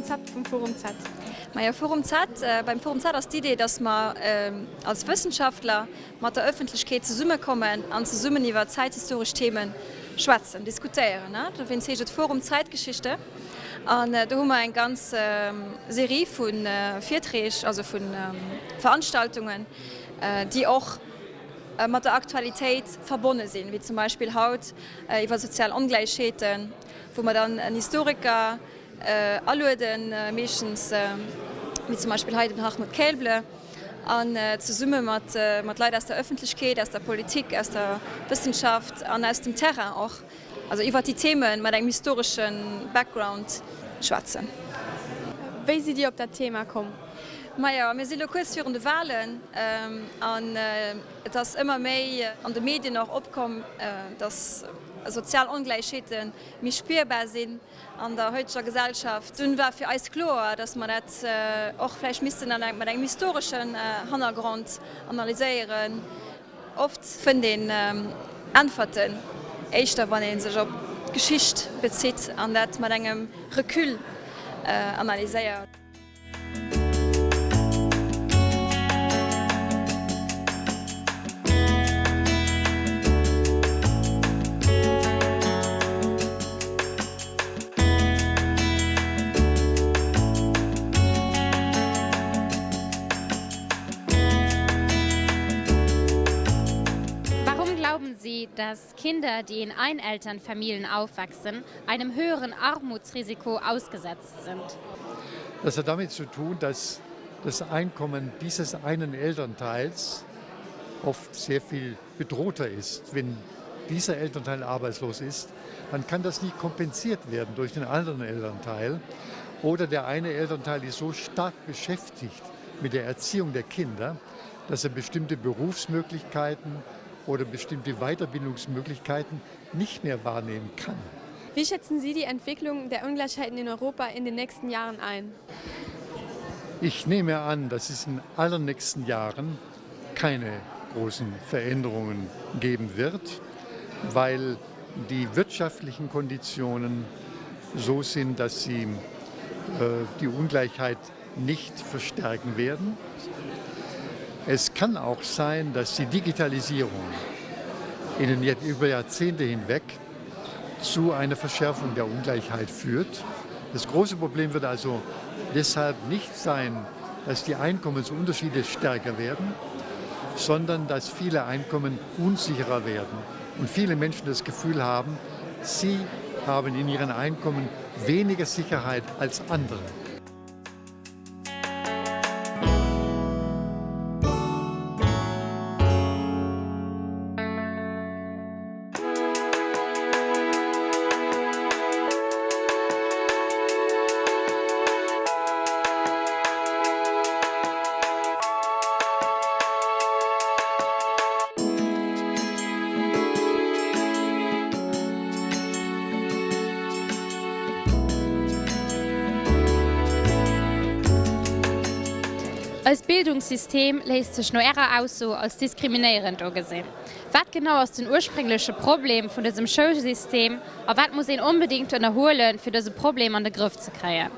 Konzept vum Forum Z? Majo, Forum Z, beim Forum Z ass d'Idee, dass mer als Wëssenschaftler mat der Ëffentlechkeet zesummekommen an zesummen iwwer zäithistoresch Theme schwätzen, diskutéieren. Dowéinst heescht et Forum Zeitgeschichte. An do hu mer eng ganz Serie vu Virträg, also vu Veranstaltungen, déi och mat der Aktualitéit verbonne sinn, wéi zum Beispill haut iwwer sozial Ongläichheeten, wou mer dann en Historiker alueden, meeschtens wéi zum Beispill hei den Hartmut Kaelble, an zesumme mat Leit aus der Ëffentlechkeet, aus der Politik, aus der Wëssenschaft an aus dem Terrain och, also iwwer déi Theme mat engem historesche Background schwätzen. Wéi sidd Dir op dat Thema komm? Majo, mir si lo kuerz virun de Wahlen an et ass ëmmer méi an de Medien och opkomm, datt sozial Ongläichheete méi spierbar sinn an der heuteger Gesellschaft. Dunn war fir eis kloer, datt mer dat och vläicht missten an mat engem historeschen Hannergrond analyséieren. Oft fënnt een Äntwerten éischter, wann ee sech op d'Geschicht bezitt an dat mat engem Recul analyséiert. Warum glauben Sie, dass Kinder, die in Einelternfamilien aufwachsen, einem höheren Armutsrisiko ausgesetzt sind? Das hat damit zu tun, dass das Einkommen dieses einen Elternteils oft sehr viel bedrohter ist. Wenn dieser Elternteil arbeitslos ist, dann kann das nicht kompensiert werden durch den anderen Elternteil. Oder der eine Elternteil ist so stark beschäftigt mit der Erziehung der Kinder, dass er bestimmte Berufsmöglichkeiten oder bestimmte Weiterbildungsmöglichkeiten nicht mehr wahrnehmen kann. Wie schätzen Sie die Entwicklung der Ungleichheiten in Europa in den nächsten Jahren ein? Ich nehme an, dass es in allernächsten Jahren keine großen Veränderungen geben wird, weil die wirtschaftlichen Konditionen so sind, dass sie äh, die Ungleichheit nicht verstärken werden. Es kann auch sein, dass die Digitalisierung in den über Jahrzehnte hinweg zu einer Verschärfung der Ungleichheit führt. Das große Problem wird also deshalb nicht sein, dass die Einkommensunterschiede stärker werden, sondern dass viele Einkommen unsicherer werden und viele Menschen das Gefühl haben, sie haben in ihren Einkommen weniger Sicherheit als andere. Eist Bildungssystem léisst sech no Ärer Ausso als diskriminéierend ugesinn. Wat genau ass den urspréngleche Problem vun dësem Schoulsystem a wat muss een onbedéngt ënnerhuelen, fir dëse Problem an de Grëff ze kréien?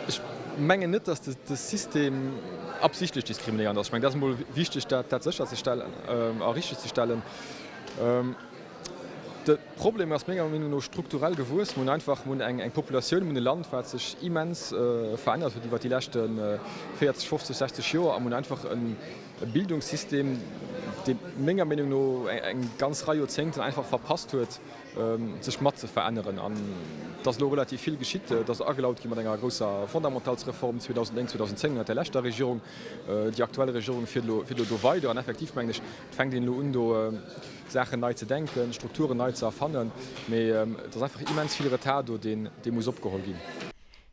Ech mengen net, datt de System absichtlech diskriminéierend ass. Ech mengen, dat ass emol wichteg, dat sécherzestellen a richtegzestellen. De Problem ass menger Meenung no strukturell gewuess. Mir hunn einfach, mir hunn eng Populatioun, mir hunn e Land, wat sech immens verännert huet iwwert déi leschte 40, 50, 60 Joer a mir hunn einfach e Bildungssystem, dee menger Meenung no eng ganz Rei Joerzéngten einfach verpasst huet, sech mat ze veränneren. An et ass elo relativ vill geschitt. Et ass agelaut gi mat enger grousser Fondamentalsreform 2009, 2010 ënnert der leschter Regierung. Déi aktuell Regierung fiert elo do weider. An effektiv mengen ech, Et fänkt een elo un do Saachen nei ze denken, Strukturen nei ze erfannen, mee et ass einfach immens vill Retard do, deen dee muss opgeholl ginn.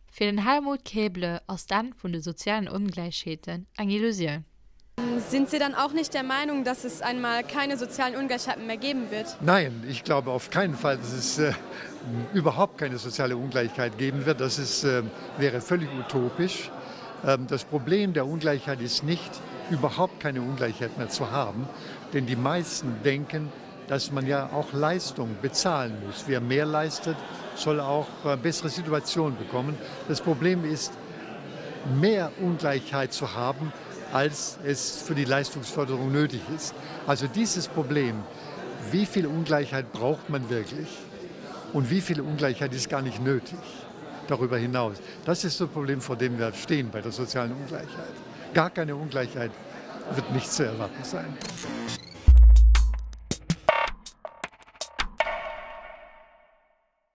Fir den Helmut Keble ass d'Enn vun de sozialen Ongläichheeten eng Illusioun. Sind Sie dann auch nicht der Meinung, dass es einmal keine sozialen Ungleichheiten mehr geben wird? Nein, ich glaube auf keinen Fall, dass es äh, überhaupt keine soziale Ungleichheit geben wird. Das ist, äh, wäre völlig utopisch. Ähm, das Problem der Ungleichheit ist nicht, überhaupt keine Ungleichheit mehr zu haben, denn die meisten denken, dass man ja auch Leistung bezahlen muss. Wer mehr leistet, soll auch äh, bessere Situation bekommen. Das Problem ist, mehr Ungleichheit zu haben, als es für die Leistungsförderung nötig ist. Also dieses Problem, wie viel Ungleichheit braucht man wirklich und wie viel Ungleichheit ist gar nicht nötig darüber hinaus. Das ist das Problem, vor dem wir stehen bei der sozialen Ungleichheit. Gar keine Ungleichheit wird nicht zu erwarten sein.